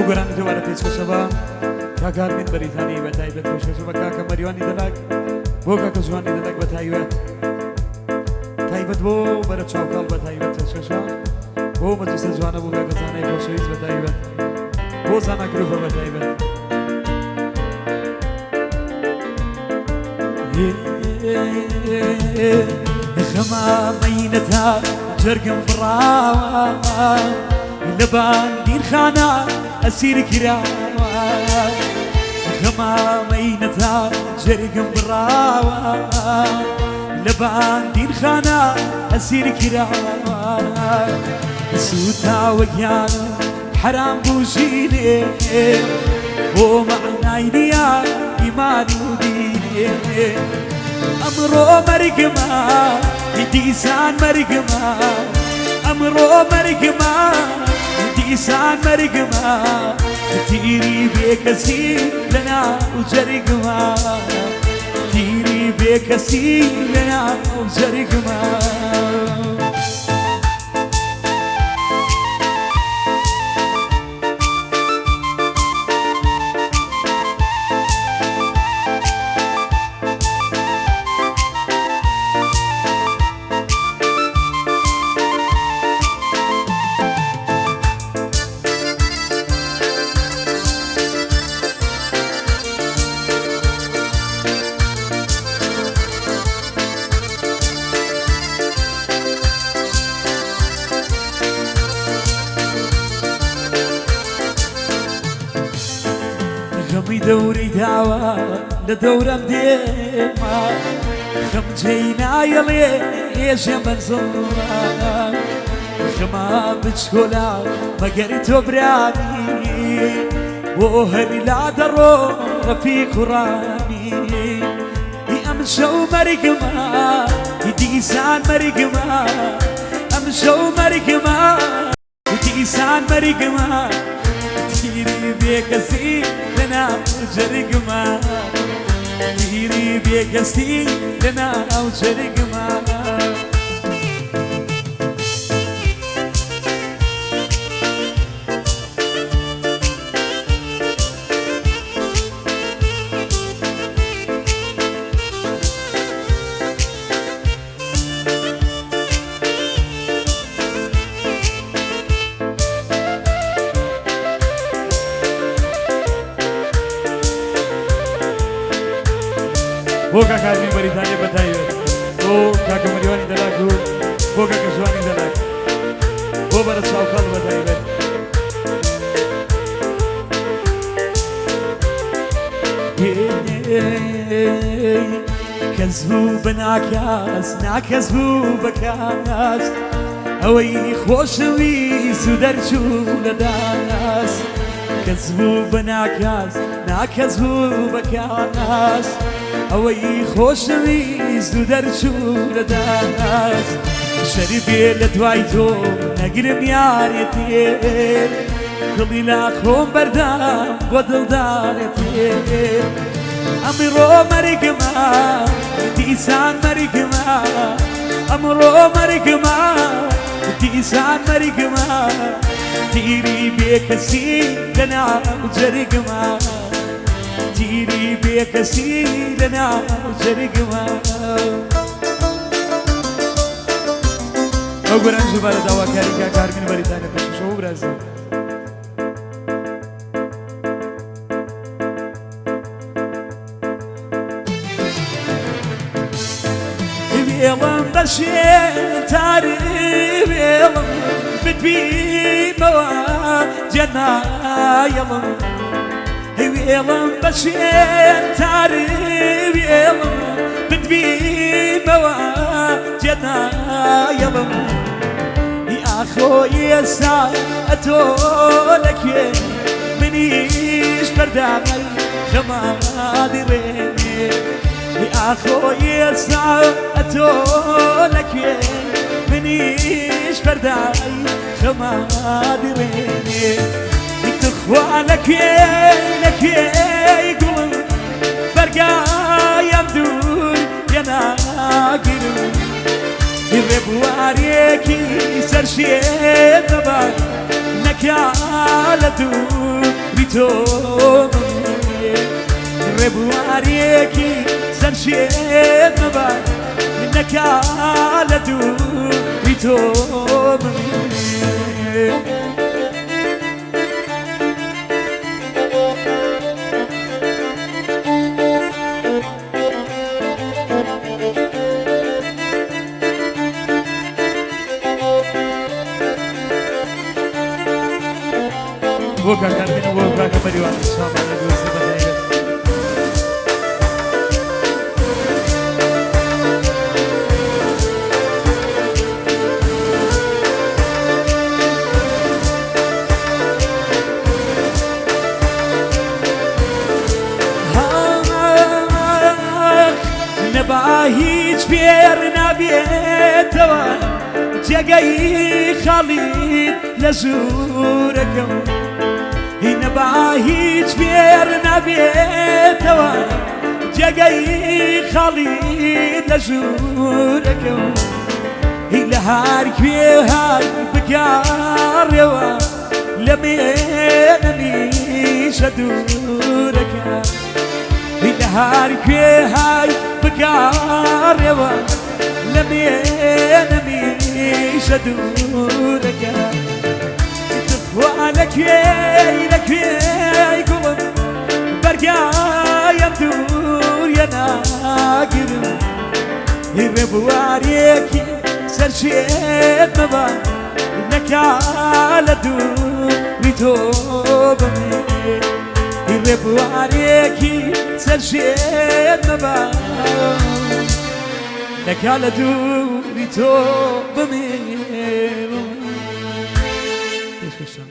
ئەو گۆرانی دووبارە پێشکەشە بە کاک ئارمین بەریتانی بە تایبەت، پێشکەشە بە کاکە مەریوانی دەلاک، بۆ کاکە جوانی دەلاک بە تایبەت، تایبەت بۆ بەرە چاوکاڵ بە تایبەت، پێشکەشە بۆ مەجلیسە جوانە، بۆ کاکە زانای خۆشەویست بە تایبەت، بۆ زانا گروپە بە تایبەت. خەما مەینەتا جەرگم بڕاوە، لەبان دیرخانە ئەسیر کراوە. خەما مەینەتا جەرگم بڕاوە، لەبان دیرخانە ئەسیر کراوە. سووتاوە گیانم، حەرام بوو ژینێ، بۆ مەعنای نییە ئیمان و دینێ. ئەمڕۆ مەرگمە، دیسان مەرگمە، ئەمڕۆ مەرگمە، دیسان مەرگمە، تیری بێکەسی لەناو جەرگمە، تیری بێکەسی لەناو جەرگمە. غەمی دەوری داوە لە دەورەم دێما، خەم جێی نایەڵێ ێژێ مەنزڵما. خەما بچکۆلا مەگەر تۆ برامی، بۆ هەری لا دەڕۆ ڕەفیق و ڕامی. ئەم شەو مەرگمە، دیسان مەرگمە، ئەم شەو مەرگمە، دیسان مەرگمە، تیری بێکەسی لەناو جەرگمە، تیری بێکەسی لەناو جەرگمە. بۆ کاک ئارمین بەریتانیە بە تایبەت، بۆ کاکە مەریوانی دەلاک و بۆ کاکە جوانی دەلاک، بۆ بەرە چاوکاڵ بە تایبەت. کەس بوو بە ناکاس، ناکەس بوو بە کاس، ئەوەی خۆشەویست و دەرچوو لە داس. کەس بوو بە ناکاس، ناکەس بوو بە کاس، ئەوەی خۆشەویست و دەرچوو لە داس. شەربێ لە دوای تۆ نەگرم یارێتێ، دڵی لا خۆم بەردام بۆ دڵدارێتێ. ئەمڕۆ مەرگمە، دیسان مەرگمە، ئەمڕۆ مەرگمە، دیسان مەرگمە، تیری بێکەسی لەناو جەرگمە، تیری بێکەسی لەناو جەرگمە. ئەو گۆرانی ژمارە داواکاری کاک ئارمین بەریتانیا پێشکەشەوە برازم. وێڵم بەشێ تاری، وێڵم بتبینەوە جێنایەڵم. وێڵم بەشێ تاری، وێڵم بتبینەوە جێنایەڵم. ئاخۆ ئێستا ئەتۆ لەکوێ؟ منیش بەردامەی خەمادی ڕێنێ. ئاخۆ ئێستا ئەتۆ لەکوێ؟ منیش بەردای خەمادی ڕێنێ. تخوا لەکوێ، لەکوێ گوڵم؟ بەرگایم دوور لێناگرم. ڕێبوارێکی سەرشێت دەبات نەکا لە دوور تۆ بمێ. ڕێبوارێکی سەرشێت مەبە، نەکا لە دووری تۆ بمێ. بۆ کاک ئەرمین و بۆ کاکە مەریوان سامانە دۆستی بە تایبەت. نەبا هیچ پێر نابێتەوە جێگەی خاڵیت لە ژوورەکەم، نەبا هیچ پێر نابێتەوە جێگەی خاڵیت لە ژوورەکەم. هی لە هەر کوێ های بگەڕێوە لە مێنەمیشە دوورەکە، هی لە هەر کوێ های بگەڕێوە لە مێنەمیشە دوورەکە. تخوا لەکوێی لەکوێی گوڵم بەرگایم دووریە ناگرم، هی ڕێبوارێکی سەرشێت مەبە، نەکا لە دووری تۆ بمێ. هی ڕێبوارێکی سەرشێت مەبە، نەکا لە دووری تۆ بمێ. پێشکەشتان.